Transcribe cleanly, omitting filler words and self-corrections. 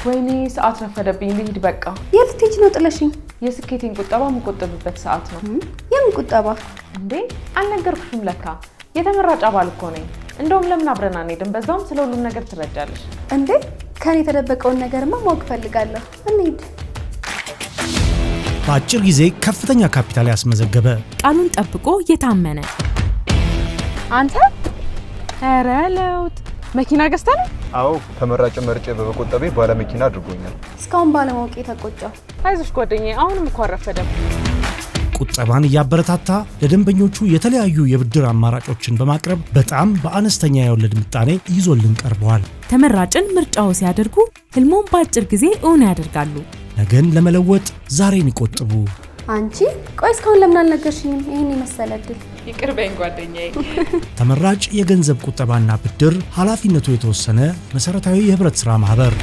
ወይኔ ሰዓት ረፈደብኝ፣ ልሂድ በቃ። የት ልትሄጂ ነው ጥለሽኝ? የስኬቴን ቁጠባ የምቆጥብበት ሰዓት ነው። የምን ቁጠባ? እንዴ አልነገርኩሽም? ለካ የተመራጭ አባል እኮ ነኝ። እንደውም ለምን አብረን አንሄድም? በዛውም ስለ ሁሉም ነገር ትረጃለሽ። እንዴ ከኔ የተደበቀውን ነገርማ ማወቅ እፈልጋለሁ። እንሂድ። በአጭር ጊዜ ከፍተኛ ካፒታል ያስመዘገበ፣ ቃሉን ጠብቆ የታመነ፣ አንተ ኧረ ለውጥ፣ መኪና ገዝተህ ነው? አዎ፣ ተመራጭ መርጬ በመቆጠቤ ባለ መኪና አድርጎኛል። እስካሁን ባለማወቄ ተቆጨሁ። አይዞሽ ጓደኛዬ፣ አሁንም እኮ አልረፈደም። ቁጠባን እያበረታታ ለደንበኞቹ የተለያዩ የብድር አማራጮችን በማቅረብ በጣም በአነስተኛ የወለድ ምጣኔ ይዞልን ቀርበዋል። ተመራጭን ምርጫዎ ሲያደርጉ ህልሞን በአጭር ጊዜ እውን ያደርጋሉ። ነገን ለመለወጥ ዛሬን ይቆጥቡ። አንቺ ቆይ እስካሁን ለምን አልነገርሽኝም? ይህን የመሰለ እድል። ይቅር በይኝ ጓደኛዬ። ተመራጭ የገንዘብ ቁጠባና ብድር ኃላፊነቱ የተወሰነ መሠረታዊ የህብረት ሥራ ማኅበር።